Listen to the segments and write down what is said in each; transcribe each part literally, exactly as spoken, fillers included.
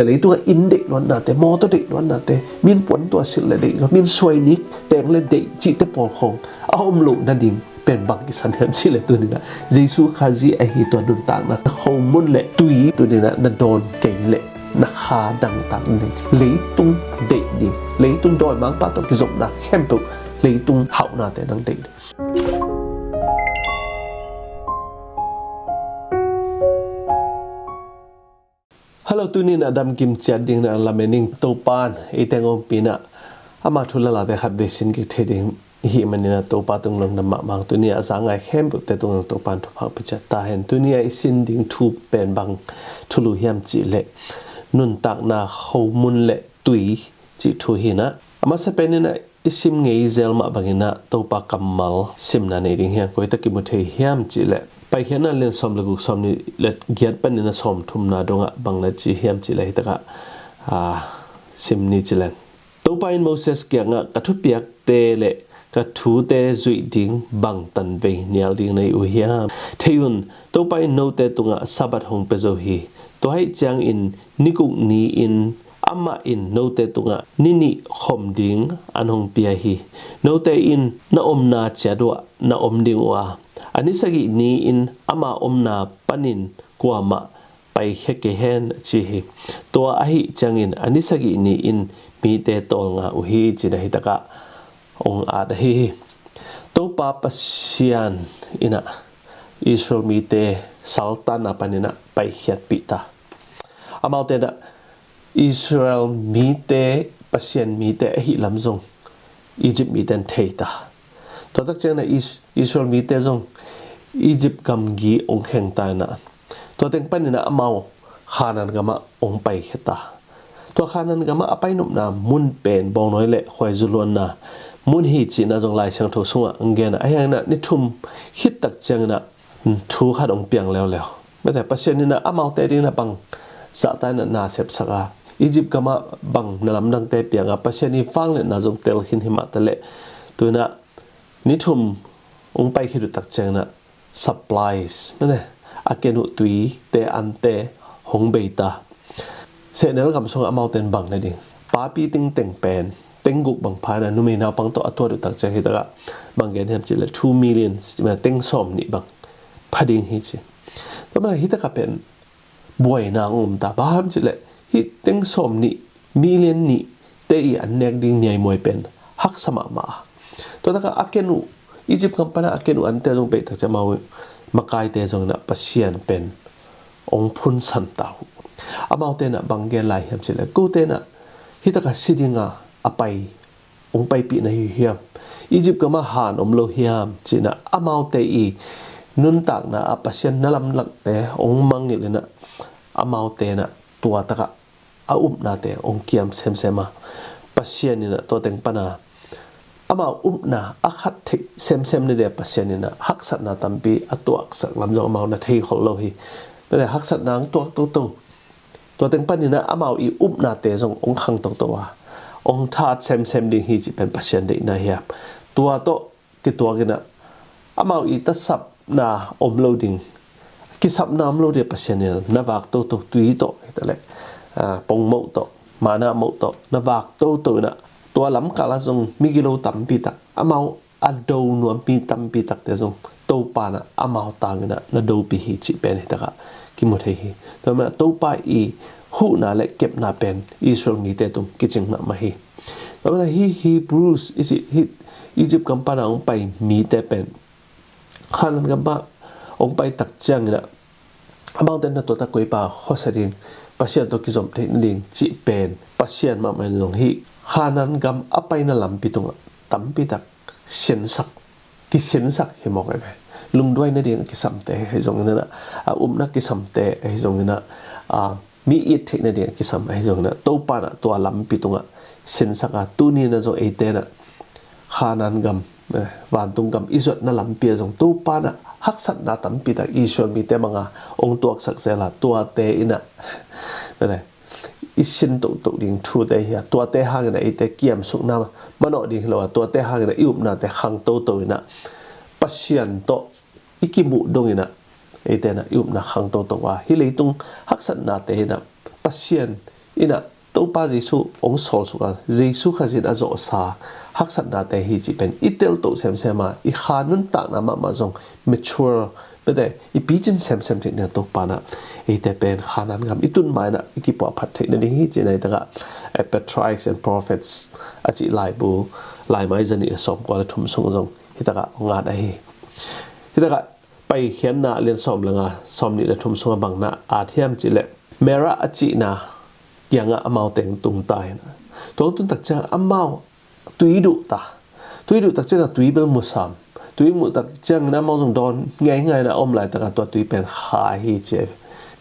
Leitungah inn deih luatnate, mawtaw deih luatnate, min puantuah silh le deih, min suai nik teng le deih cihte pawl khawng a om loh nading pen bang kisam hiam cih leh tuni-in ah Jesu Khazih ahi tua nuntakna khomun le tui tuni-in ah na dawn kei leh na kha dangtak ding, leitung deih ding, leitung dawimangpa tawh kizopna khempeuh, leitung hauhnate nang deih ding. Hello, tuni-in ah damkim ciat dingin ah lamen ing. Topa'n eite hong ompih in ah ama thu le late khatvei sin kik thei ding i hih manin ah Topa tungah lungdam mahmah ing. Tuni-in ah a za ngai khempeuhte tungah Topa'n thupha hong pia ciat ta hen. Tuni-in ah i sin ding thu pen bang thulu hiam cih leh nuntakna khomun le tui cih thu hi-in ah, a masa penin ah i sim ngei zel mah bangin ah Topa kammal simna nei ding hi hang. Koi tak kimu thei hiam cih leh Paikhiatna lian sawm le guk, sawmnih le giat panin ah sawmthumna dongah bang na ci hiam cih leh hi takah, ah, sim ni ci leng. Topa in Moses kiangah, "Ka thupiakte le ka thute zuih ding bang tanvei nial ding na hi uh hiam? Thei un, Topa in note tungah Sabbath hong pia zo hi. Tua ahih ciangin ni guk ni-in amah in note tungah ni nih khom ding an hong pia hi. Note in na omna ciat uhah na om ding uh a, a ni sagih ni-in ama omna panin kuamah paikhia kei hen," a ci hi. Tua ahih ciangin a ni sagih ni-in mite tawlnga uh hi, ci-in ah hi takah hong at ahi hi. Topa Pasian in ah Israel mite saltanna panin ah paikhiatpih ta. Amaute in ah Israel mite Pasian mite ahih lam zong Egypt mite in thei ta. Tua tak ciangin ah Is-, Israel mite zong Egypt gamgi hong kheng ta in ah, tua teng panin ah amau Kanaan gamah hong paikhia ta. Tua Kanaan gamah a painopna mun pen bawngnawi le khuaizu luanna mun hi cih in ah zong Lai Siangtho sungah hong gen a, ahi hangin ah ni thum khit tak ciangin ah thu khat hong piang leuleu. Mate, Pasian in ah amaute dingin ah bang zahta in ah na sepsak a, Egypt gamah bang na lamdangte piang a, Pasian ii vangliatna zong tel khin hi mah ta leh, tu-in ah ni thum hong pai khit uh tak ciangin ah supplies, mate, a ken uh tuite, ante hong bei ta. Sehnel gam sungah amaute in bang ne ding, papi teng pen teng guk bang pha in ah numei naupang tawh a tuat uh tak ciang hi takah bang gen hiam cih leh two million, teng sawm nih bang pha ding hi ci. Tua manin ah hi takah pen buaina hong om ta. Bang hang hiam cih leh hih teng sawm nih, million nih te ii an nek ding miaimuai pen haksa mahmah a. Tua takah a ken uh, Egypt gam pan a a ken uh ante zong bei tak ciang amau makaite zong in ah Pasian pen hong phunsan ta uh. Amaute in ah bang gen lai hiam cih leh, kote in ah hi takah si ding a, a pai, hong paipih na hi uh hiam? Egypt gamah han om lo hiam, ci-in ah amaute ii nuntakna ah Pasian na lamdangte hong mangngilh in ah amaute in ah tua takah a upnate hong kiam semsem a. Pasian in ah tua teng pan a amau upna a khat theih semsem nading a Pasian in ah haksatna tampi a tuaksak lam zong amau na thei khol lo hi. Mate, haksatna hong tuak toto. Tua teng panin ah amau ii upnate zong hong khang toto a, hong that semsem ding hi cih pen Pasian deihna hi a. Tua tawh kituakin ah amau ii tasapna om lo ding, kisapna om lo ding a Pasian in ah na vak toto, tui tawh hi ta leh, ah, pongmoh tawh, manna moh tawh na vak toto in ah, tua lamkal ah zong migilo tampi tak, amau a do nuam mi tampi takte zong Topa in ah amau tangin ah na dopih hi cih pen hi takah kimu thei hi. Tua manin ah Topa ii huhna le kepna pen Israel mite tung kicing mahmah hi. Tua manin ah hih Hebrews i cih, hih Egypt gam pan a hong pai mite pen Kanaan gam pan hong pai tak ciangin ah amaute in ah tua tak koipa khuasa ding, Pasian tawh kizom theih nading cih pen Pasian mahmah in zong hih Kanaan gam a paina lampi tungah tampi tak sinsak, kisinsak hi mawk hi ve. Lungduai nading a kisamte ahi zongin ah, a upna kisamte ahi zongin ah, a mi it theih nading a kisam ahi zongin ah, Topa in ah tua lampi tungah sinsak a, tuni in ah zong eite in ah Kanaan gam, eh, vantung gam i zuatna lampi ah zong Topa in ah haksatna tampi tak Israel mite manga hong tuaksak zel a, tuate in ah, mate, i sin tohtoh ding thute hi a, tuate hangin ah eite kiamsukna manawh ding hi lo a, tuate hangin ah i upnate khang toto in ah, Pasian tawh i kimuh dongin ah eite in ah i upna khang toto a, hih leitung haksatnate in ah Pasian in ah Topa Jesu hong sawlsuk a, Jesu Khazih in a zawhsa haksatnate hi cih pen i teltoh semsem a, i kha nuntakna mahmah zong mature, bete i picin semsem theih ding a Topa in ah eite pen Khanaan gam i tun ma-in ah i kipuahphat theih nading hi cih na hi takah, eh, Patriarchs and Prophets a cih laibu, laimai zanih le sawmkua le thum sung zong hi takah hong at ahi. Hi takah Paikhiatna a lian sawm le nga, sawmnih le thum sungah bang na at hiam cih leh, Merah a cihna kiangah amaute hong tung ta hi na. Tua hong tun tak ciang amau tui duh ta. Tui duh tak ciangah tui bel mu sam. Tui muh tak ciangin amau zong dawn ngeingai na a om laitakah tua tui pen kha hi ci.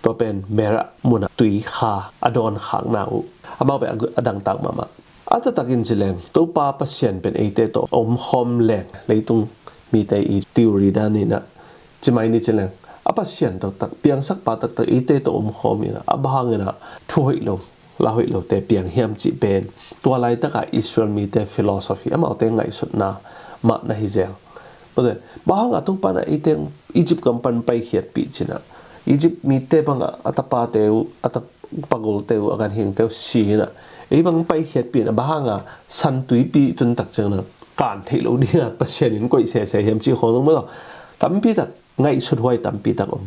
Tua pen Merah munah tui kha a dawn khakna uh amau pen a dangtak mahmah. A taktakin ci leng Topa Pasian pen eite tawh a omkhawm leng, leitung mite i theory dan in ah ci mai ni ci leng, a Pasian taktak, piangsakpa taktak eite tawh omkhawm in ah, a bang hangin ah thu hoih lo, la hoih lote piang hiam cih pen tua laitakah Israel mite philosophy, amaute ngaihsutna mah na hi zel. Bang hangah Topa in ah eite Egypt gam pan paikhiatpih ci-in ah, Egypt mite bangah a tapate uh, a tapa golte uh, a ganhingte uh si in ah, ei bang paikhiatpih in ah, bang hangah San Tuipi tun tak ciangin ah kan theih loh dingah Pasian in koih sese hiam cih khawng zong maw, tampi tak ngaihsut huai tampi tak om.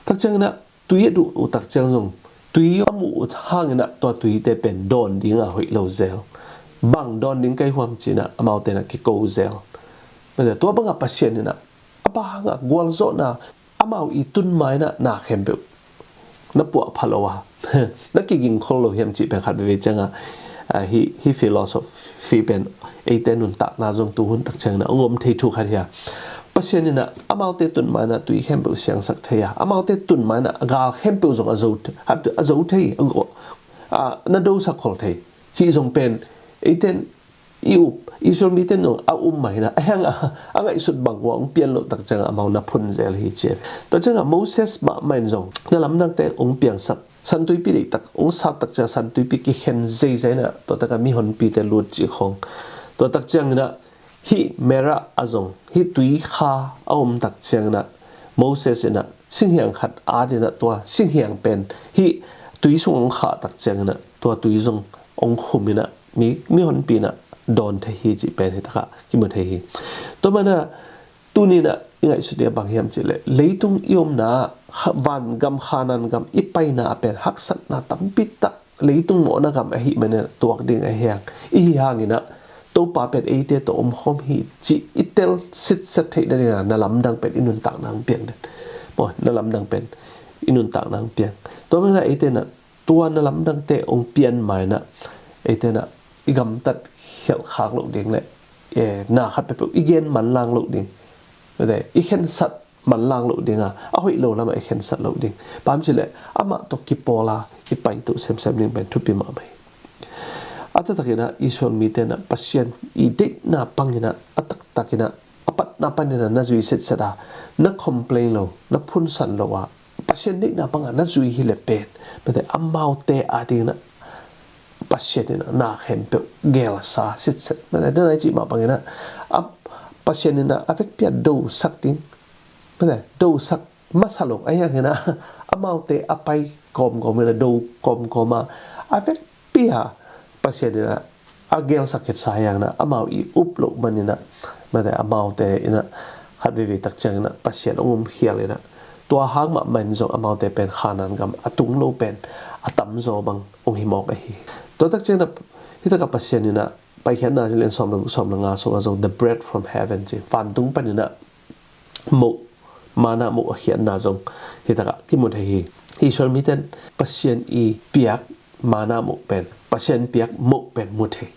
Tak ciangin ah tui a duh uh tak ciang zong, tui a muh uh hangin ah tua tuite pen dawn dingah hoih lo zel. Bang dawn ding ka hi hiam ci-in ah amaute in ah kiko zel. Tua bangah Pasian in ah a bang hangah gualzawhna, amau i tun ma-in ah na khempeuh na puahpha lo a, na kiging khol lo hiam cih pen khat veivei ciangah, ah, hih, hih philosophy pen eite nuntakna zong tuhun tak ciangin ah hong om thei thu khat hi a. Pasian in ah amaute tun ma-in ah tui khempeuh siangsak thei a, amaute tun ma-in ah a gal khempeuh zong a zo, a zo thei, a go-, ah, na dosak khol thei cih zong pen eite in i up, Israel mite in zong a um mah hi na, a hiang a, a ngaihsut bang uh a hong pian loh tak ciangah amau na phun zel hi ci. Tua ciangah Moses mahmah in zong na lamdangte hong piangsak, San Tuipi deihtak hong sat tak ciangah San Tuipi kikhen zeizai in ah, tua takah mihonpite lut cih khawng. Tua tak ciangin ah hih Merah ah zong hih tui kha a om tak ciangin ah Moses in ah singhiang khat at in ah, tua singhiang pen hih tui sung hong khah tak ciangin ah tua tui zong hong khum in ah mi, mihonpi in ah dawn thei hi cih pen hi takah kimu thei hi. Tua manin ah tuni in ah i ngaihsut ding a bang hiam cih leh, leitung i omna ah, kha-, van gam, Khanaan gam i paina ah pen haksatna tampi tak, leitung mawhna gam ahih manin ah tuak ding ahi hang, i hi hangin ah Topa pen eite tawh omkhawm hi cih i tel sitset theih nading a na lamdang pen i nuntakna hong piang den. Maw, na lamdang pen i nuntakna hong piang. Tua manin ah eite in ah tua na lamdangte hong pian ma-in ah eite in ah i gamtat khialh khak loh ding le, eh, na khat peuhpeuh i gen manlang loh ding, i khensat manlang loh ding a, a hoih lo lamah i khensat loh ding. Bang hang hiam cih leh amah tawh kipawl a i paito semsem ding pen thupi mahmah hi. A taktakin ah Israel mite in ah Pasian i deihna bangin ah, a taktakin ah, a patna panin ah na zui setset a, na complain lo, na phunsan lo a, Pasian deihna bangah na zui hi leh pen, mate, amaute adingin ah Pasian in ah na khempeuh gelsa sitset, mate, na nai cih mah bangin ah, a, Pasian in ah a vekpi a dosak ding, mate, dosak masa lo, ahi hangin ah amaute a pai kawmkawm in ah, do kawmkawm a, a vekpi a Pasian in ah a gelsak khetsa hi hangin ah amau i up loh manin ah, mate, amaute in ah khat veivei tak ciangin ah Pasian hong umkhial in ah, tua hang mahmah in zong amaute pen Khanaan gam a tung lo pen a tamzaw bang hong hi mawk ahi. Tua tak ciangin ah hih takah Pasian in ah Paikhiatna lian sawm le, sawm le nga sungah zong the bread from heaven ci, vantung panin ah moh, manna moh a khiatna zong hih takah kimu thei hi. Israel mite in Pasian i piak manna moh pen, Pasian piak moh pen mu thei.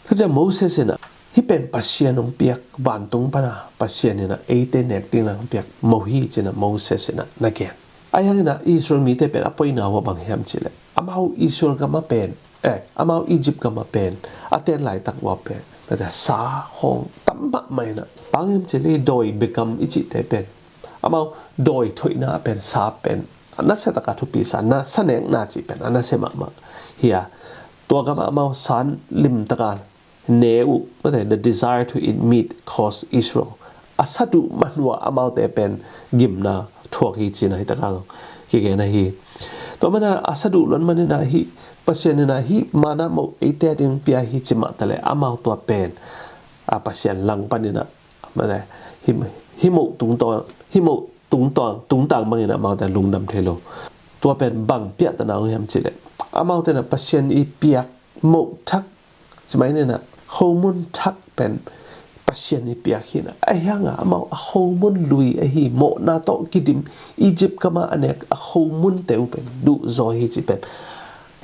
Tua ciang Moses in ah, hih pen Pasian hong piak, vantung pana Pasian in ah eite nek dingin hong piak moh hi ci-in ah Moses in ah na gen. Ahi hangin ah Israel mite pen a poina uh a bang hiam cih leh, amau Israel gam ah pen, eh, amau Egypt gam ah pen a ten laitak uh a pen, mate, sa khawng tam mahmah in ah, bang hiam cih leh dawi begam i cihte pen, amau dawi thoihna ah pen sa pen a nasia taka thupi sa, na, sa nekna cih pen a nasia mahmah hi a, tua gam ah amau sa limtaka ne uh, mate, the desire to eat meat caused Israel. A sa duh man uh a amaute pen gimna thuak hi ci-in ah hih takah zong kigen ahi. Tua manin ah a sa duh luat manin ah hih Pasian in ah hih manna moh eite a ding pia hi ci mah taleh amau tua pen a Pasian langpan in ah, mate, hih, hih moh tungtawn, hih moh tungtawn, tungtang bangin ah amaute lungdam thei lo. Tua pen bang piahtana uh hiam cileh, amaute in ah Pasian i piak moh thak, ci mai ni in ah, khomun thak pen Pasian i piak hi in ah, ahi hang a amau a khomun lui ahi, mawhna tawh kidim, Egypt gam a a nek a khomunte uh pen duhzaw hi ci pen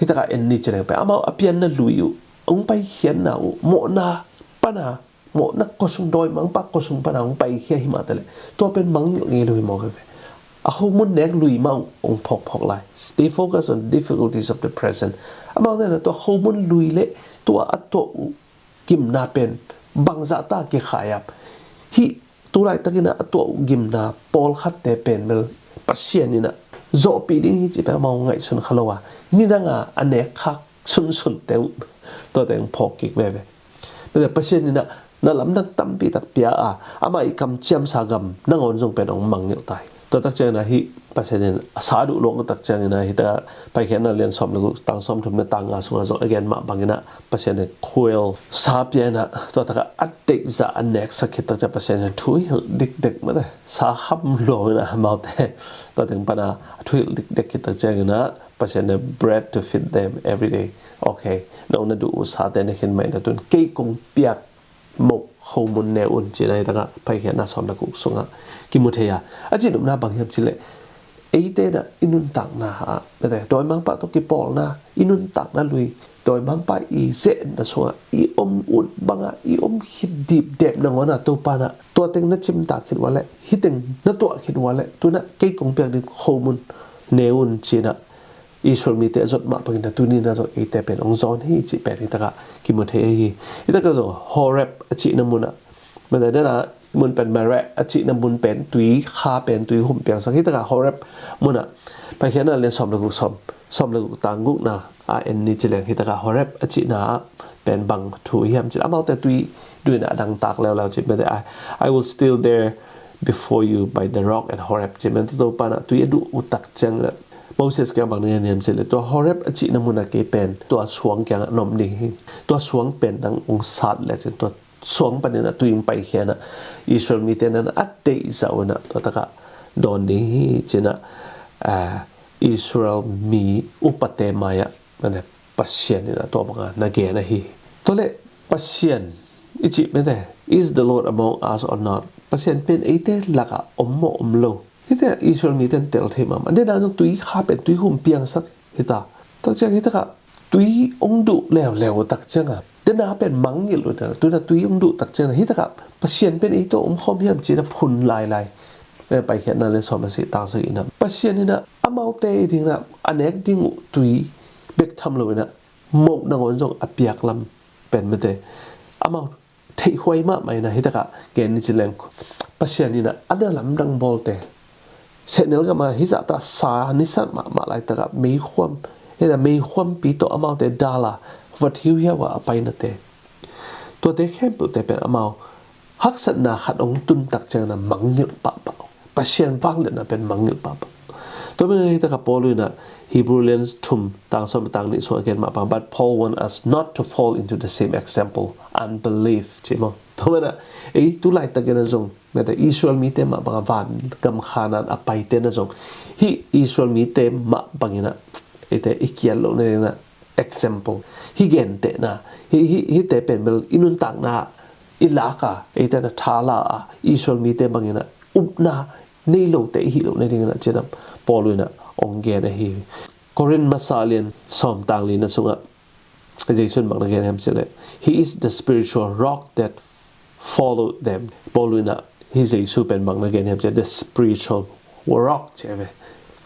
hih takah en ni cileng pen amau a pianna lui uh, hong paikhiatna uh, mawhna pana, mawhna khuasung, dawimangpa khuasung pana hong paikhia hi mah taleh tua pen mangngilh ngei lo hi mawk hi ve. A khomun nek lui mah uh hong phawkphawk lai. They focus on difficulties of the present. Amaute in ah tua khomun lui le tua a tuah uh gimna pen bangzahta kikhai a, hih tulaitakin ah a tuah uh gimna pawlkhatte pen bel Pasian in ah zawhpih ding hi ci pen amau ngaihsun kha lo a, nidang a a nek khak sunsunte uh tuate hong phawk kik veve. Pasian in ah na lamdang tampi tak pia a, amah i kamciamsa gam nangawn zong pen hong mangngilh ta hi. Tua tak ciangin ah hih Pasian in a sa duh luang uh tak ciangin ah hih takah Paikhiatna lian sawm le guk, tang sawmthum le tang nga sungah zong a gen mah bangin ah Pasian in khuel sa pia in ah tua takah a deihzah a neksak khit tak ciang Pasian in thu hilh dikdek mate, sa kham lua in ah amaute tua teng pana a thu hilh dikdek khit tak ciangin ah Pasian in bread to feed them every day. Okay, nong na duh uh sate na khin mah in ah tun kei kong piak moh khomun ne un ci-in ah hih takah Paikhiatna sawm le guk sungah kimu thei a. A cihnopna bang hiam cileh, eite in ah i nuntakna ah, mate, dawimangpa tawh kipawlna, i nuntakna lui, dawimangpa i zeetna sungah i om ut bangah i om khit dipdep nangawn ah Topa in ah tua teng na cimtak khit ua leh, hih teng na tuah khit ua leh, tu-in ah kei kong piak ding khomun ne un ci-in ah Israel mite a zot mah bangin ah tuni in ah zong eite pen hong zawn hi cih pen hih takah kimu thei ahi hi. Hih takah zong Horeb a cihna munah, mate, dena mun pen Marah a cihna mun pen tui kha pen tui hum piangsak, hih takah Horeb munah Paikhiatna lian sawm le guk, sawm, sawm le guk tang gukna a en ni cileng hih takah Horeb a cihna ah pen bang thu hiam cileh, amaute tui duh in ah a dangtak leuleu cih mate, I, I will still there before you by the rock at Horeb cih mate, Topa in ah tui a duh uh tak ciangin ah Moses kiang bang na gen hiam cileh, tua Horeb a cihna munah kei pen tua suang kiangah na om ding hi. Tua suang pen nang hong sat le cin tua suang panin ah tui hong paikhia in ah Israel mite in ah a deihzah uh in ah tua takah dawn ding hi ci-in ah, ah, Israel mi upate mai-ah, mate, Pasian in ah tua bangah na gen ahi hi. Tua leh Pasian i cih mate, is the Lord among us or not? Pasian pen eite lakah om maw om lo? Hihte Israel mite in tel thei mahmah. Dena zong tui kha pen tui hum piangsak hita. Tak ciang hih takah tui hong duh leuleu uh tak ciangah dena pen mangngilh uh in ah, tu-in ah tui hong duh tak ciangah hih takah Pasian pen ei tawh om khawm hiam ci-in ah phun lailai. Eh, Paikhiatna lian sawm le sagih tang sagihna, Pasian in ah amaute i ding in ah a nek ding uh tui bek tham lo in ah moh nangawn zong a piak lam pen mate, amau theihhuai mahmah in ah hih takah gen ni cileng, Pasian in ah a na lamdang bawlte, sehnel gam ah hih zahta sa ni sat mahmah laitakah meikhuam, hih na meikhuampi tawh amaute dal a, vat hiuhiau a a painate, tuate khempeuhte pen amau haksatna khat hong tun tak ciangin ah mangngilh pahpah. Pasian vangliatna pen mangngilh pahpah. Tua manin ah hih takah Paul in ah Hebrew lian thum tang sawm tang nih sungah a gen mah bang, but Paul want us not to fall into the same example, unbelief, ci maw. Tua manin ah ei tu laitakin ah zong, mate, Israel mite mah bangah van gam Khanaan a paite in ah zong hih Israel mite mah bangin ah eite i kiat lohna dingin ah example, hih gentehna, hih, hih, hihte pen bel i nuntakna i lak a, eite in ah thala a, Israel mite bangin ah upna nei lote i hih lohna dingin ah ci-in ah Paul in ah hong gen ahi hi. Korin masa lian sawm tang lina sungah Jesu in bang na gen hiam cileh, he is the spiritual rock that followed them. Paul in ah hih Jesu pen bang na gen hiam cileh, the spiritual rock ci ve.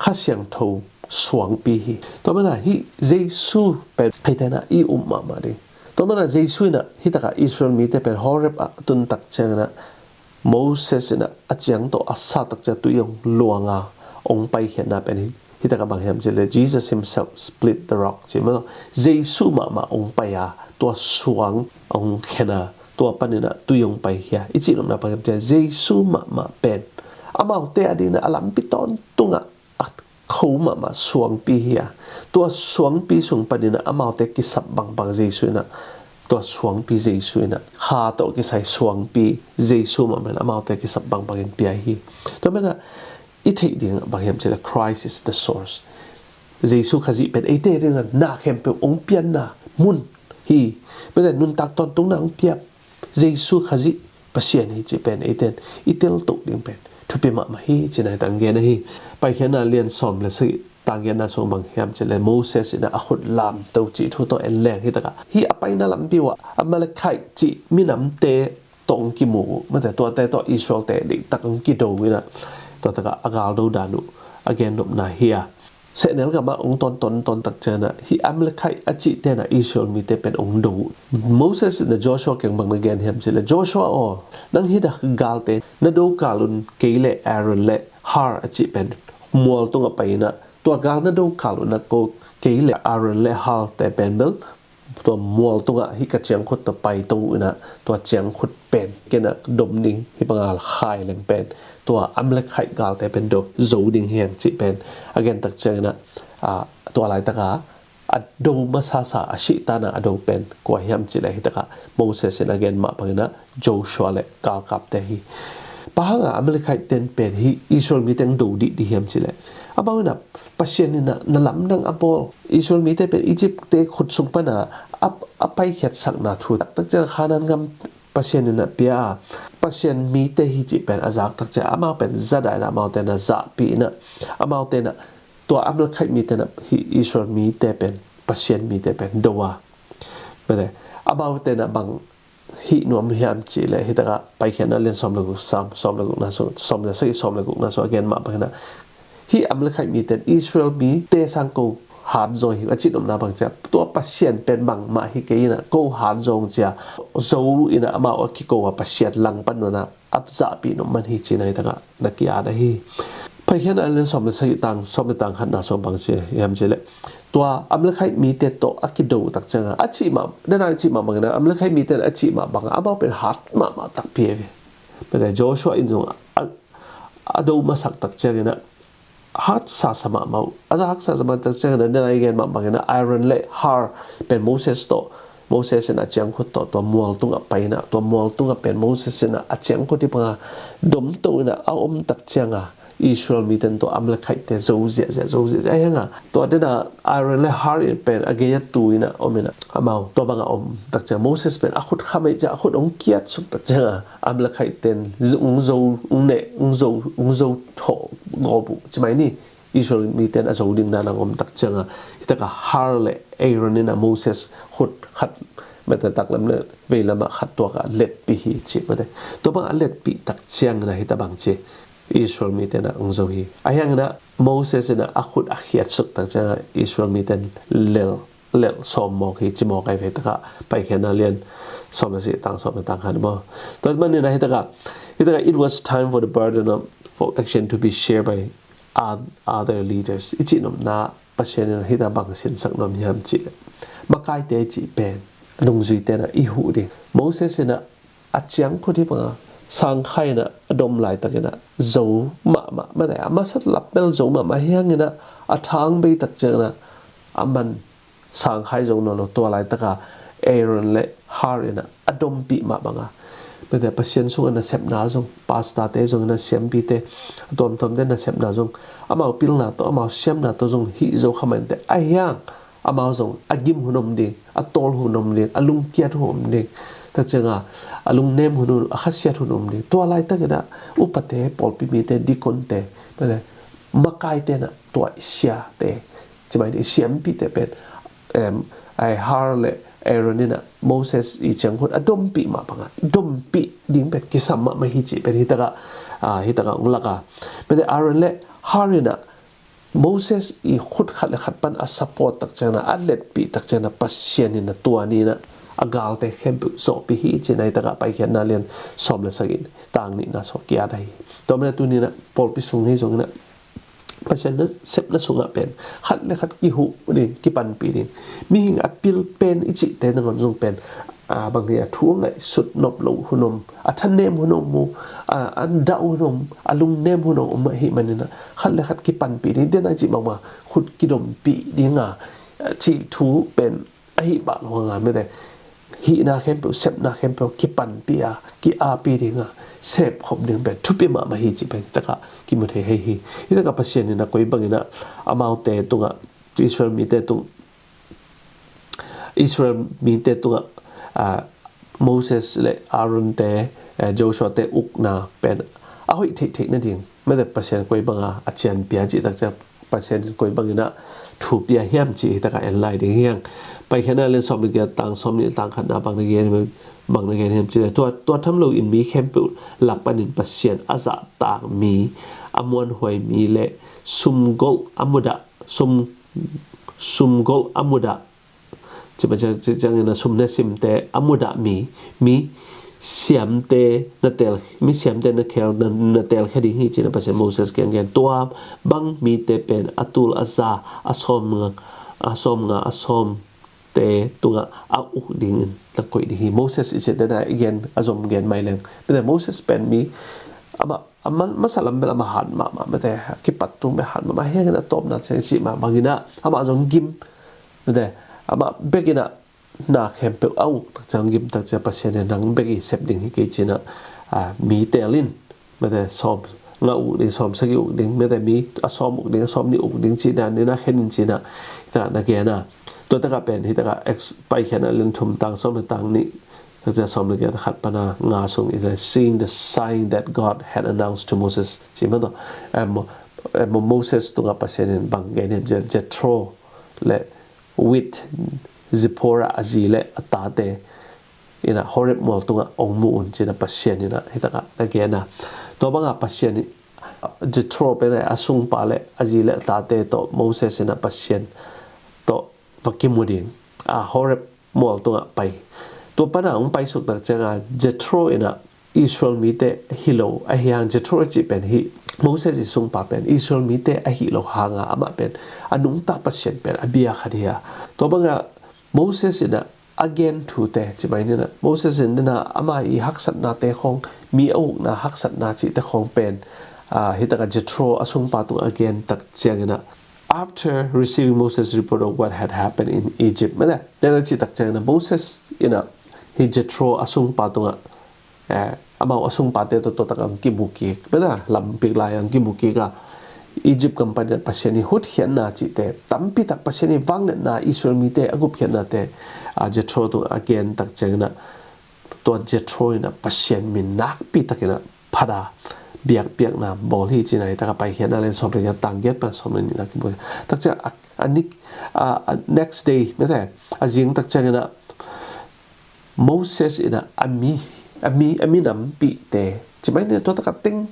Kha Siangtho suangpi hi. Tua manin ah hih Jesu pen eite in ah i um mahmah ding. Tua manin ah Jesu in ah hih takah Israel mite pen Horeb ah a tun tak ciangin ah Moses in ah a ciang tawh a sa tak ciang tui hong luang a hong paikhiatna pen hih, hih takah bang hiam cileh, Jesus himself split the rock ci maw. Jesu mahmah hong pai a tua suang hong khen a tua panin ah tui hong paikhia. I cihnopna bang hiam cileh, Jesu mahmah pen amaute a dingin ah a lampi tawntungah a kho mahmah suangpi hi a, tua suangpi sung panin ah amaute kisap bangbang Jesu in ah, tua suangpi Jesu in ah, kha tawh kisai suangpi Jesu mahmah in amaute kisap bangbangin pia hi. Tua manin ah i theih ding bang hiam cih leh Christ is the source. Jesu Khazih pen eite dingin na khempeuh hong pianna mun hi. Mete nuntak tawntungna hong piak Jesu Khazih Pasian hi cih pen eite in i teltoh ding pen thupi mahmah hi ci-in ah hong gen ahi. Paikhiatna lian sawm le sagih tang giatna sung bang hiam cih leh Moses in ah a khut lamto cih thu tawh en leng hi takah, hih a paina lampi uh ah Amalekite cih minamte tawh hong kimu uh, mete tuate tawh Israelte deihtak hong kido in ah, tua takah a galdo dan uh a gennopna hi a. Sehnel gamah hong tawntawn tawntak ciangin ah hih Amalekite a cihte in ah Israel mite pen hong do uh. Moses in ah Joshua kiang bang na gen hiam cih leh, Joshua aw, nang hih dak galte na do kal un, kei le Aaron le Hur a cih pen mual tungah pai in ah, tua gal na do kal un ah ko, kei le Aaron le Hur te pen bel tua mual tungah hih ka ciangkhut tawh paito in ah, tua ciangkhut pen ken ah dom ding, hih banga khai leng pen tua Amalekite galte pen do zo ding hi hang cih pen a gen tak ciangin ah, ah, tua laitak a a do masasa, a sihtan a a do pen kua hiam cih leh hih takah Moses in a gen mah bangin ah Joshua le galkapte hi. Bang hangin Amalekite ten pen hih Israel mite hong do dihdih hiam cih leh, amau in ah Pasian in ah na lamdang a bawl, Israel mite pen Egypt-te khut sung pan a, a, a paikhiatsakna thu taktak ciang Kanaan gam Pasian in ah pia a, Pasian mite hi cih pen a zak tak ciang amau pen zadah in ah amaute in ah zahpih in ah, amaute in ah tua Amalekite mite in ah hih Israel mite pen, Pasian mite pen do a. Mete, amaute in ah bang hih nuam hiam cih leh, hih takah Paikhiatna lian sawm le guk, sawm, sawm le gukna sung, sawm le sagih, sawm le gukna sung a gen mah bangin ah, hih Amalekite mite in Israel mite sang ko hat zaw hi a cih nopna bang ciang, tua Pasian pen bangmah hi kei in ah ko hat zaw ung ci a, zo in ah amau a kiko a Pasian langpan un ah a zahpih nop man hi ci-in ah hih takah na ki-at ahi. Paikhiatna lian sawm le sagih tang, sawm le tang khatna sung bang ci hiam cih leh, tua Amalekite mite tawh a kido tak ciang a, a cih mah, dena a cih mah bangin ah, Amalekite mite in a cih mah bang a, amau pen hat mahmah takpi hi ve. Mete Joshua in zong a, a do masak tak ciangin ah, hat sasa mahmah uh. A za hat sasa mah tak ciangin ah, dena i gen mah bangin ah, Aaron le Hur pen Moses tawh, Moses in a ciangkhut tawh tua mual tungah pai in ah, tua mual tungah pen Moses in ah a ciangkhut hih banga domto in ah a om tak ciang a, Israel mite in tua Amalekite te zo ziahziah, zo ziahziah. Ahi hang a, tua dena Aaron le Hur in pen a gei a tu in ah om in ah, amau tua banga om tak ciang Moses pen a khut kham ahih ciang a khut hong kiatsuk tak ciang a, Amalekite ten hong zo, hong neh, hong zo, hong zo thawh gawp uh ci mai ni. Israel mite in a zo ding dan a om tak ciang a, hih takah Hur le Aaron in ah Moses khut khat, mete taklam le veilam ah khat tuak a letpih hi ci, mete. Tua bang a letpih tak ciangin ah hih tak bang ci, Israel mite in ah hong zo hi. Ahi hangin ah Moses in ah a khut a khiatsuk tak ciang a, Israel mite in lel lel sawm mawk hi ci mawk ahi ve. Takah Paikhiatna lian sawm le sagih tang, sawm le tang khat maw. Tua manin ah hih takah, hih takah, "It was time for the burden of, for action to be shared by oth-, other leaders," i cih nopna Pasian in ah hih takah bang sinsak nuam hiam cih leh, makaite cih pen nungzuite in ah i huh ding. Moses in ah a ciangkhut hih banga sangkhai in ah a dom laitakin ah zo mahmah, mete a masa lap bel zo mahmah hi hangin ah, a thang bei tak ciangin ah a man sangkhai zo nawn lo. Tua laitaka Aaron le Hur in ah a dompih mah banga, mete Pasian sungah nasepna zong, pastorte zong in ah, siampite, a tuamtuamte nasepna zong, amau pilna tawh, amau siamna tawh zong hih zo kha mah inteh. Ahi hang amau zong a gim hun om ding, a tawl hun om ding, a lungkiat hun om ding, tak ciang a, a lungnem hun, a khasiat hun om ding. Tua laitakin ah upate, pawlpi mite, dikonte, mete makaite in ah tua i siate, ci mai ni, i siampite pen, em, ahi Hur le Aaron in ah Moses i ciangkhut a dompih mah banga, dompih ding pen kisam mahmah hi cih pen hih takah, ah, hih takah hong lak a. Mete Aaron le Hur in ah Moses i khut khat le khat pan a support tak ciangin ah, a letpih tak ciangin ah, Pasian in ah tua ni in ah a galte khempeuh zawhpih hi ci-in ah hih takah Paikhiatna lian sawm le sagih, tang nihna sung ki-at ahi. Tua manin ah tuni in ah pawlpi sung hi zongin ah Pasian nasepna sungah pen khat le khat kihuh ding, kipanpih ding. Mihing a pil pen i cihte nangawn zong pen a, bang hi a, thu a ngaihsut nop loh hun om, a thanem hun om, mu a, an dah hun om, a lungnem hun om ahih manin ah khat le khat kipanpih ding, den a cih mahmah, khut kidompih ding a, cih thu pen ahi pah lo hang a, mete, hihna khempeuh, sepna khempeuh kipanpih a, ki-api ding a, sepkhop ding pen thupi mahmah hi cih pen hi takah kimu thei hi. Hi takah Pasian in a koi bangin a amaute tungah, Israel mite tung, Israel mite tungah, a, Moses le Aaron te, eh, Joshua te ukna pen a hoih theihtheih nading, mete, Pasian koi banga a cianpih a cih takciang Pasian in koi bangin a thu pia hiam cih hi takah en lai ding hi hang. Paikhiatna lian sawm le giat, tang sawm nih le tang khatna bang na gen, bang na gen hiam cih leh, tua, tua tham loin mi khempeuh lak panin Pasian a zahtak mi, a muanhuai mi le sumgolh a mudah, sum, sumgolh a mudah, cih pa ciang, cih ciangin a sum ne simte a mudah mi, mi siamte na tel, mi siamte na khel, na, na telkhia ding hi, ci-in a Pasian Moses kiang gen. Tua bang mite pen a tul a za, a sawmnga, a sawmnga, a sawmte tungah a uk dingin na koih ding hi. Moses i cih dan a i gen, a zom gen mai leng, mete, Moses pen mi, amah, a ma-, masa lam bel amah hat mahmah, mete, a kipat tung bel hat mahmah, hi hangin a tawpna ciang i cih mah bangin a amah zong gim, mete, amah bek in a na khempeuh a uk takciang, gim takciang, Pasian in nang bek i sep ding hi kei ci-in a, a, mi tel in, mete, sawmnga uk ding, sawmsagih uk ding, mete, mi a sawm uk ding, a sawmnih uk ding cih dan in a khen in ci-in a, hi takah na gen a. Tua takah pen hi takah Ex-, Paikhiatna lian thum, tang sawm le tang nih, takciang sawm le giat, khat pan a nga sung in a, seeing the sign that God had announced to Moses, ci mah tawh. Em, em, Moses tungah Pasian in bang gen hiam cih leh, Jethro le with Zipporah, a zi le a tate in a Horeb mual tungah hong mu un, ci-in a Pasian in a hi takah na gen a. Tua banga Pasian in, Jethro pen a sungpa le a zi le a tate tawh Moses in a Pasian tawh va kimu ding a Horeb mual tungah pai. Tua pan a hong paisuk takciang a Jethro in a Israel mite hi lo, ahi hang, Jethro cih pen hi, Moses i sungpa pen Israel mite ahi lo hang a, amah pen a nungta Pasian pen a bia khat hi a. Tua banga Moses in a a gen thute, ci mai ni-in a, Moses in den a ama i haksatnate khawng, mi a ukna haksatna cihte khawng pen, a, hi takah Jethro a sungpa tungah a gen takciangin a, after receiving Moses' report of what had happened in Egypt, mete, den a cih takciangin a Moses in a hi Jethro a sungpa tungah, eh, amau a sungpate tawh tua takah hong kimu kik, mete, lam pik lai hong kimu kik a, Egypt gam panin a Pasian i hutkhiatna cihte tampi tak, Pasian i vangliatna, Israel mite a gupkhiatnate, a, Jethro tungah a gen takciangin a, tua Jethro in a Pasian min nakpi takin a phat a, biakpiakna bawl hi, ci-in a, hi takah Paikhiatna lian sawm le giat, tang giat pan sawm le nihna kimu. Takciang a, a nik-, a, a next day, mete, a zing takciangin a Moses in a, a mi, a mi, a mi nampihte, ci mai ni-in a, tua takah teng,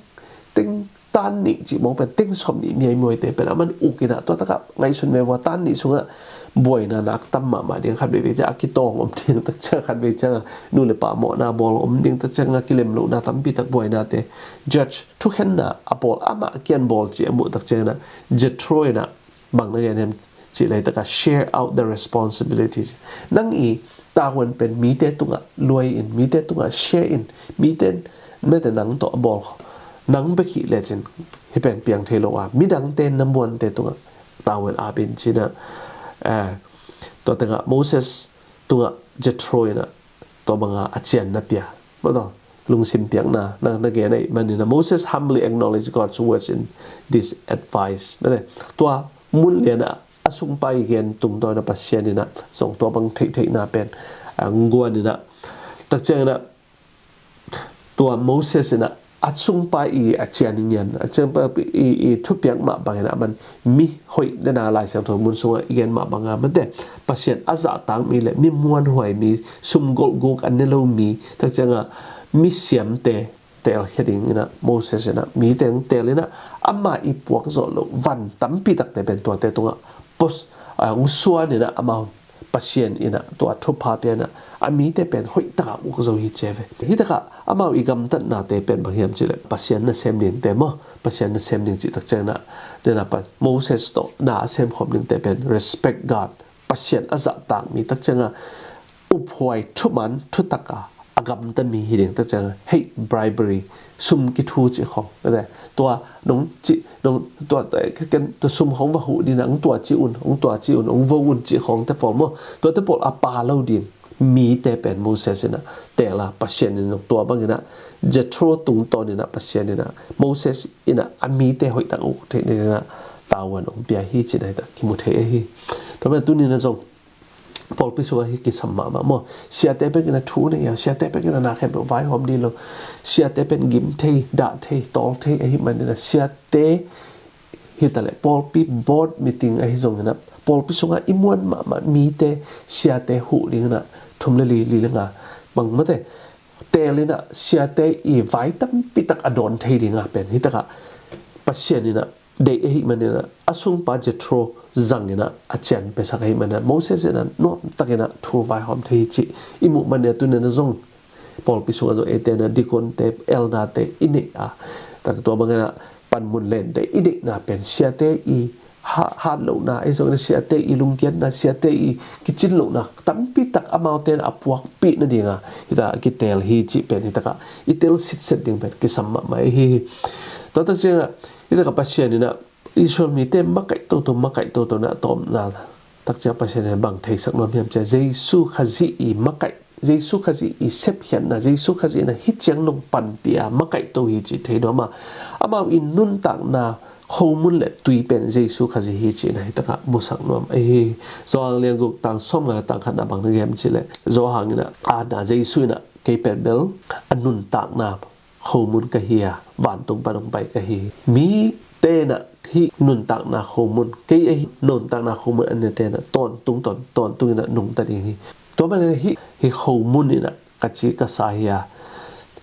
teng tan nih cih mawk pen, teng sawm nih mi a i muaite pen a man uk in a, tua takah ngaihsun ve ua, tan nih sungah buaina nak tam mahmah ding, khat veivei ciang a kitawng om ding, takciang khat vei ciang a nu le pa mawhna bawl om ding, takciang a kilem lohna tampi tak, buainate, judge, thukhenna a bawl, amah a kiang bawl cih a muh takciangin a, Jethro in a bang na gen hiam cih leh, hi takah share out the responsibilities. Nang i tavuan pen mite tungah luai in, mite tungah share in, mite, mete, nang tawh a bawl, nang bek hih lecin hih pen piang thei lo a, midangte, na muante tungah tavuan ap in, ci-in a, eh, tua tengah Moses tungah Jethro in a tua banga a cian na pia. Mete, lungsim piakna na, na gen ahih manin a, Moses humbly acknowledged God's words in this advice. Mete, tua mun lian a, a sungpa i gen tungtawn a Pasian in a zong tua bang theihtheihna pen, a, guan in a, takciangin a, tua Moses in a, a sungpa i a cian i ngian, a cianpa i, i thupiak mah bangin a, aman mi hoih den a, Lai Siangtho mun sungah i gen mah banga, mete, Pasian a zahtak mi le mi muanhuai mi, sumgolh guk a ne lo mi, takciang a mi siamte telkhia dingin a Moses in a mite hong tel in a, ama i puak zawh loh van tampi takte pen tuate tungah pos, a, hong suan in a, amau Pasian in a tua thupha pia in a, a mite pen hoih takah uk zo hi ci ve. Hi takah amau i gamtatnate pen bang hiam cih leh, Pasian nasem dingte maw, Pasian nasem ding cih takciangin a, den a pa Moses tawh na a semkhawm dingte pen respect God, Pasian a zahtak mi, takciang a uphuai thuman thutak a a gamta mi hi ding. Tak ciang hei, bribery, sum kithu cih khawng, tua nong cih nong tua, tua sum khawng va huh ding a, hong tua ci un, hong tua ci un, hong vo un cih khawngte pawl maw, tuate pawl a pha lo ding mite pen Moses in a teel a, Pasian in zong tua bangin a Jethro tungtawn in a Pasian in a Moses in a a mite hoihtak uk theih ding in a tavuan hong pia hi cih na hi ta kimu thei ahi. Tua manin tuni in a zong pawlpi sungah hih kisam mahmah maw. Siate bek in a thu nei a, siate bek in a na khempeuh vaihawm ding lo. Siate pen gim thei, dah thei, tawl thei ahih manin a siate hi ta leh pawlpi board meeting ahi zongin a pawlpi sungah i muan mahmah mite siate huh ding in a thum le li, li le nga bang mate teel in a siate i vai tampi tak a dawn thei ding a pen hi takah Pasian in a deih ahih manin a, a sungpa Jethro zang in a, a cian piasak ahih manin a, Moses in a nuamtak in a thu vaihawm thei hi cih i muh manin a, tuni in a zong pawlpi sungah zong eite in a deaconte, elderte i neih a, tak tua bangin a panmun lente i neihna pen siate i ha-, hat lohna, ahi zongin a siate i lungkiatna, siate i kicin lohna tampi tak amaute in a puakpih nading a hi ta a kiteel hi cih pen hi takah i teel sitset ding pen kisam mahmah ahi hi. Tua tak ciang a hi takah Pasian in a Israel mite makaih toto, makaih toto na a tawpna tak ciang Pasian in bang theisak nuam hiam cih leh Jesu Khazih i makaih, Jesu Khazih i sepkhiatna, Jesu Khazih in a hih ciang nong panpih a makaih to hi cih thei nuam a, amau i nuntakna khomun le tui pen Jesu Khazih hi cih na hi takah musak nuam ahi hi. Johan lian guk tang sawm nga tang khatna bang na gen hiam cih leh Johan in a, a na Jesu in a kei pen bel a nuntakna khomun ka hi a, vantung pan hong pai ka hi hi. Mite in a hih nuntakna khomun, kei ahi nuntakna khomun a nete in a tawntung, tawn-, tawntung in a nungta ding hi. Tua manin a hih, hih khomun in a ka ci ka sa hi a,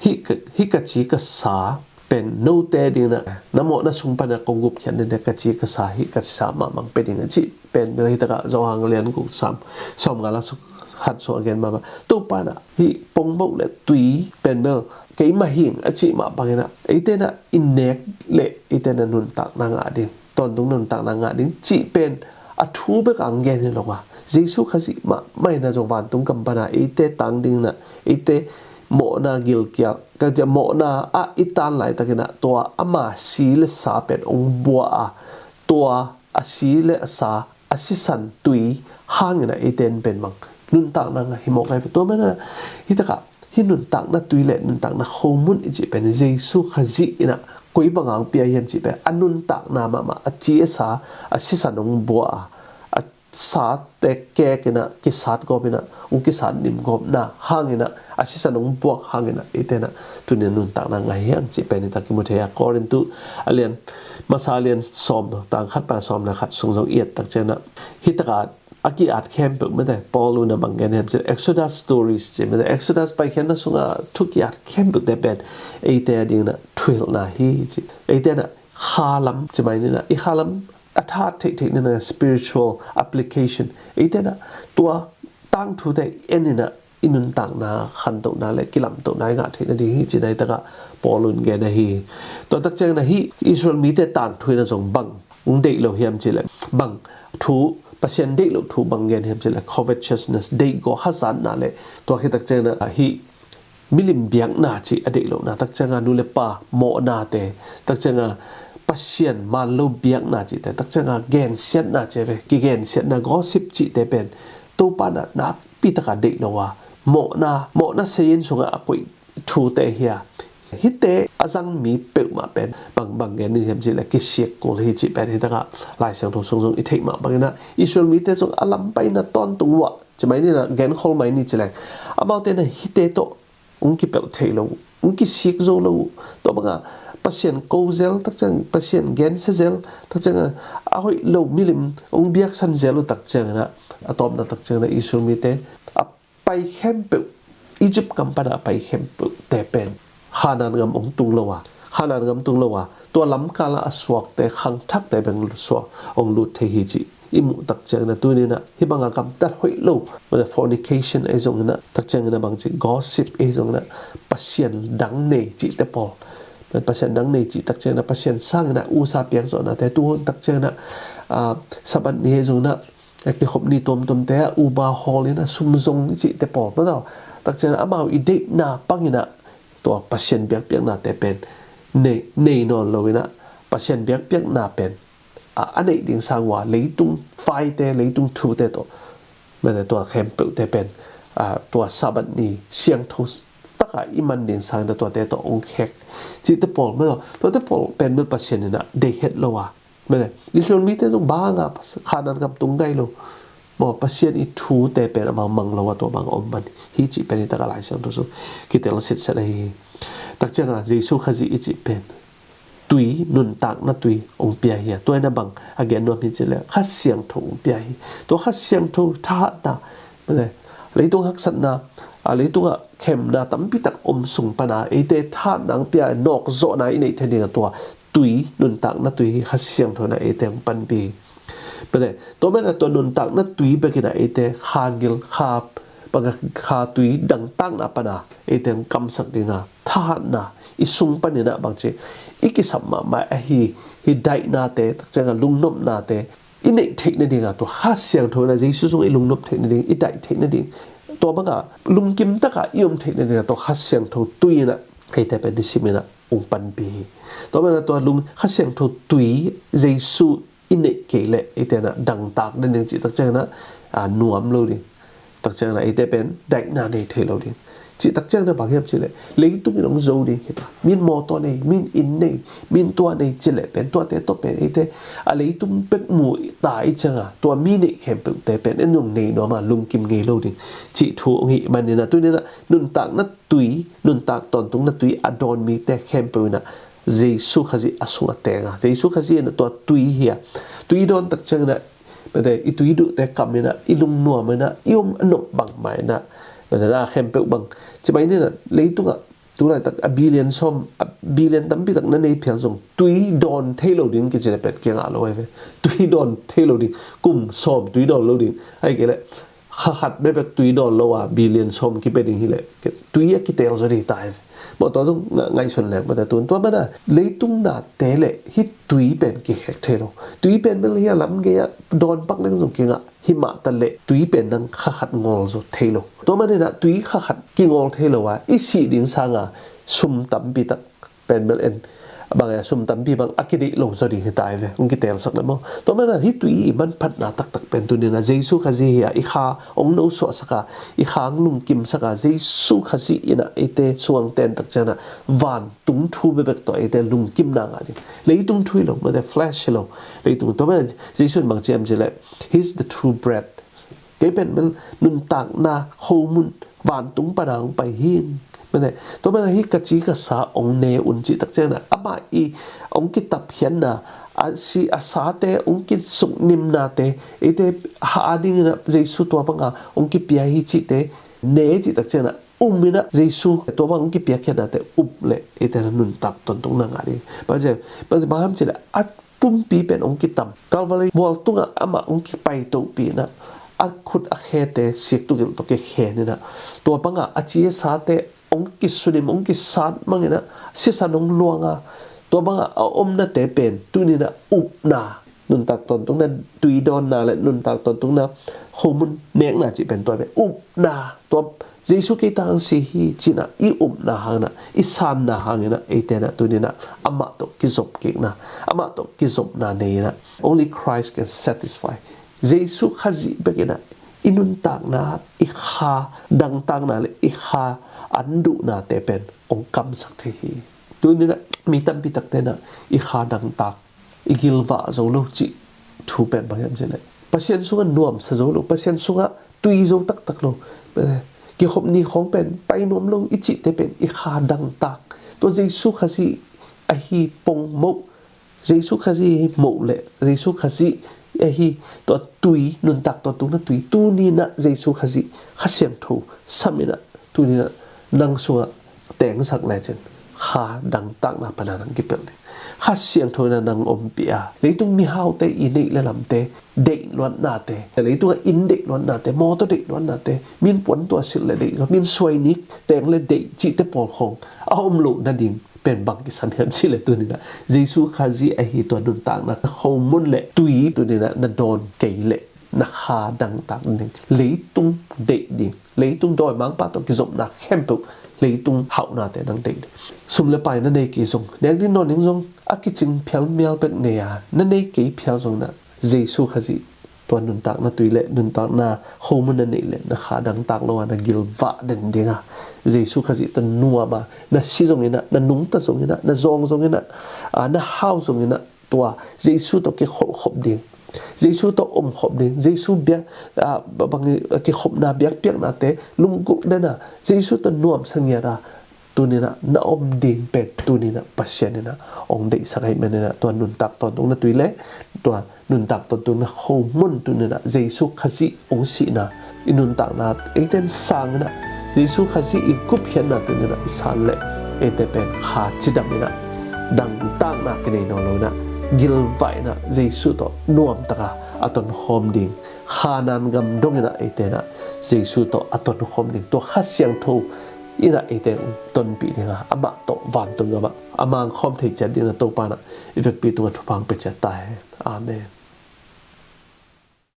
hih ka, hih ka ci ka sa pen note ding in a na mawhna sung pan a kong gupkhiat nete ka ci ka sa, hih ka ci sa mahmah pia ding a cih pen bel hi takah Johan lian guk sawm, sawm nga la suk khat sung a gen mahmah. Topa in a hih pongboh le tui pen bel keima hi ing a cih mah bangin a eite in a i nek le eite in a nuntakna ngah ding, tawntung nuntakna ngah ding cih pen a thu bek a hong gen hi lo a, Jesu Khazih mahmah in a zong vantung gam pan a eite tang ding in a, eite mawhna gilkial, ka ciah mawhna ah i tan laitakin a tua ama si le sa pen hong bua a, tua a si le a sa a sisan tui hangin a eite in pen bang nuntakna ngah hi mawk ahi ve. Tua manin a hi takah hih nuntakna tui le nuntakna khomun i cih pen Jesu Khazih in a koi bang a hong pia hiam cih pen a nuntakna mahmah, a ci a sa, a sisan hong bua a, a sate kek in a kisat gawp in a, hong kisat nim gawpna hangin a, a sisan hong buak hangin a eite in a tuni a nuntakna ngah hi hang cih pen hi ta kimu thei a, Korintu a lian masa a lian sawm tang khat pan a sawm le khat sung zong i et tak ciang a, hi takah a ki-at khempeuh mate, Paul in a bang gen hiam cih leh Exodus stories cih mate, Exodus paikhiatna sungah thu ki-at khempeuhte pen eite a ding in a thuhilhna hi cih. Eite in a khalam cih mai ni in a, i khalam a that theihtheih ni in a spiritual application. Eite in a tua tangthute en in a i nuntakna khantohna le kilamtohna i ngah theih nading hi cih na hi takah Paul in gen ahi hi. Tua tak ciangin a hih Israel mite tangthu in a zong bang hong deih lo hiam cih leh bang thu, Pasian deih loh thu bang gen hiam cih leh covetousness, deihgawh hazatna le tua khit tak ciangin a hih milim biakna cih a deih lohna tak ciangin a nu le pa mawhnate tak ciangin a Pasian man lo biakna cihte tak ciangin a gensiatna cih ve, kigensiatna gossip cihte pen Topa in a nakpi taka deih lo a, mawhna, mawhna sayin sungah a koih thute hi a, hihte a zang mi peuhmah pen bang, bang gen ni hiam cih leh kisik kul hi cih pen hi takah Lai Siangtho sung zong i theih mah bangin a Israel mite zong a lam pai in a tawntung uh a, ci mai ni in a genkhol mai ni ci leng amaute in a hihte tawh hong kipelh thei lo uh, hong kisik zo lo uh. Tua bangah Pasian ko zel tak ciang, Pasian gensia zel tak ciangin a, a hoih lo milim hong biaksan zel uh tak ciangin a, a tawpna tak ciangin a Israel mite a pai khempeuh, Egypt gam pana a pai khempeuhte pen Khanaan gam hong tung lo a, Khanaan gam tung lo a, tua lamkal ah a suakte, khangthakte bek suak hong lut thei hi cih i muh tak ciangin a, tuni in a hih banga gamtat hoih lo, fornication ahi zongin a, tak ciangin a bangci gossip ahi zongin a, pasian dang nei cihte pawl, pasian dang nei cih tak ciangin a, Pasian sangin a usa piak zawhnate, tuhun tak ciangin a, ah, Sabbath ni ahi zongin a, a kikhop ni tuamtuamte ah Uber hawl in a sum zong i cihte pawl mah tawh, takciang amau i deihna bangin a tua Pasian biakpiaknate pen nei, nei nawn lo in a Pasian biakpiakna pen a, a neih ding sang uh a leitung vaite, leitung thute tawh, mate tua khempeuhte pen a, tua Sabbath ni siangtho taka i man ding sangin a tuate tawh ong khek cihte pawl mah tawh, tuate pawl pen bel Pasian in a deih het lo a, mate Israel mite zong bang a khanan gam tung gai lo maw, Pasian i thute pen a mangmang lo a tua bang a om man hi cih pen i taka Lai Siangtho sung kitel sitset ahi hi. Takciang a Jesu Khazih i cih pen tui, nuntakna tui ong pia hi a, tua in a bang a gen nuam hi cih leh Kha Siangtho ong pia hi. Tua Kha Siangtho thahatna, mate leitung haksatna, a leitungah khemna tampi tak om sung pana eite thahatna ong pia, nawkzawhna i neih theih ding a tua tui, nuntakna tui hi Kha Siangtho in a eite ong panpih hi. Mate tua man a tua nuntakna tui bekin a eite kha gil, kha, bang a kha tui dangtakna pana eite ong kamsak ding a, thahatna i sung panin a bangci i kisap mahmah ahi hi daihnate, takciang a lungnopnate i neih theih nading a tua Kha Siangtho in a Jesu sung i lungnop theih nading, i daih theih nading, tua bang a lungkim taka i om theih nading a tua Kha Siangtho tui in a eite pen nisim in a ong panpih hi. Tua man a tua lung, Kha Siangtho tui Jesu i neih kei leh eite in a dangtak nading cih takciang in a, a, nuam lo ding. Takciang in a eite pen daihna nei thei lo ding. Cih takciang in a bang hiam cih leh leitung in ong zo ding hi ta. Min mawtaw nei, min inn nei, min tua nei cih leh pen tuate tawh pen eite a leitung bek mu ta i ciang a tua mi neih khempeuhte pen en zong nei nuam a lungkim ngei lo ding cih thu ong hih manin a tuni in a nuntakna tui, nuntak tawntungna tui a dawn mite khempeuh in a Jesu Khazih a sung a teng a, Jesu Khazih in a tua tui hi a, tui dawn takciang in a, mate i tui duhte kam in a, i lungnuam in a, i om a nop bangmah in a, mate na khempeuh bang ci mai ni in a, leitungah tulaitak a billion sawm, a billion tampi tak na nei phial zong tui dawn thei lo ding kici leh pet kiangah lo ahi ve. Tui dawn thei lo ding, kum sawm tui dawn lo ding, ahi kei leh kha khat bekbek tui dawn lo a billion sawm kipia ding hi leh tui a kiteel zaw ding hi ta hi ve. Mawtaw zong nga-, ngaihsun leng mate tun tua man a leitung nate leh hih tui pen kikhek thei lo. Tui pen bel hi a lam gei ah dawn pak leng zong kingah hi mah ta leh tui pen nang kha khat ngawl zaw thei lo. Tua man in a tui kha khat kingawl thei lo a i sih ding sang a sum tampi tak pen bel en bang a sum tampi bang a kideih lo zaw ding hi ta hi ve, ong kiteelsak leh maw. Tua man a hih tui i manphatna taktak pen tuni in a Jesu Khazih hi a, i kha ong nosuahsak a, i kha ong lungkimsak a, Jesu Khazih in a eite sung ong ten takciang in a vantung thu bekbek tawh eite lungkimna ngah ding. Leitung thu hi lo, mate flesh hi lo. Leitung tua man a Jesu in bang ci hiam cih leh, He's the true bread. Kei pen bel nuntakna khomun vantung pana ong pai hi. Mate tua man a hih ka ci ka sa ong ne un cih takciang in a amah i ong kitapkhiatna, a si a sate ong kisuknimnate, eite ha a ding in a Jesu tua bang a ong kipia hi cihte ne cih takciang in a um in a Jesu tua bang ong kipiakkhiatnate up leh eite in a nuntak tawntungna ngah ding. Bang ci, bang ci bang hiam cih leh a pumpi pen ong kitam. Calvary mual tungah amah ong kipaitohpih in a, a khut a khete siktukilh tawh kikhen in a, tua bang a a ci a sate ong kisunim, ong kisat mang in a, sisan ong luang a, tua bang a a omnate pen tuni in a upna, nuntak tawntungna tui dawnna leh nuntak tawntungna khomun nekna cih pen tua pen upna, tua Jesu kei tangin si hi ci in a i upna hangin a, i sanna hangin a, eite in a tuni in a amah tawh kizop kikna, amah tawh kizopna nei in a, only Christ can satisfy. Jesu Khazih bek in a i nuntakna, i kha dangtakna leh i kha an duhnate pen ong kamsak thei hi. Tuni in a mi tampi takte in a i kha dangtak, i gilvah zo lo cih thu pen bang hiam cih leh Pasian sungah nuamsa zo lo, Pasian sungah tui zo taktak lo, kikhop ni khawng pen pai nuam lo i cihte pen i kha dangtak. Tua Jesu Khazih ahi pongmoh, Jesu Khazih ahi moh leh Jesu Khazih ahi tua tui, nuntak tawntungna tui, tuni in a Jesu Khazih Kha Siangtho sam in a tuni in a nang sungah tengsak lecin kha dangtakna pana nang kipelh ding. Kha Siangtho in a nang ompih a, leitung mihaute i neih leh lamte deihluatnate, leitungah inn deihluatnate, mawtaw deihluatnate, min puantuah silh leh deih, min suai nik teng leh deih cihte pawl khawng a om loh nading pen bang kisam hiam cih leh tuni in a Jesu Khazih ahi tua nuntakna khomun leh tui tuni in a na dawn kei leh na kha dangtak ding, leitung deih ding, leitung dawimangpa tawh kizopna khempeuh, leitung hauhnate nang deih ding. Sum le pai na nei kei zong, nek ding nawn ding zong, a kicing phial mial bek nei a, na nei kei phial zong na, Jesu Khazih tua nuntakna tui le nuntakna khomun na neih le na kha dangtak lo a na gilvah den ding a, Jesu Khazih tawh nuam a, na si zongin ah, na nungta zongin ah, na zawng zongin ah, a, na hau zongin ah, tua Jesu tawh kikholh khop ding, Jesu tawh om khop ding, Jesu biak, a, bang, a, kikhopna biakpiaknate lunggulh den a, Jesu tawh nuamsa ngiat a, tuni-in ah na om ding pen tuni-in ah Pasian in ah hong deihsak ahih manin ah, tua nuntak tawntung na tui le tua nuntak tawntung na khomun tuni-in ah Jesu Khazih hong sihna, i nuntakna eite in sang in ah, Jesu Khazih i gupkhiatna tuni-in ah i san le eite pen kha cidam in ah, dangtakna kinei nawn lo in ah, gilvah in ah Jesu tawh nuamtak a a tonkhawm ding, kha nan gam dong in ah eite in ah Jesu tawh a tonkhawm ding, tua Kha Siangtho in ah eite hong tonpih ding a, amah tawh vantung gamah a mangkhawm thei ciat ding in ah Topa in ah i vekpi tungah thupha hong pia ciat ta hen. Amen.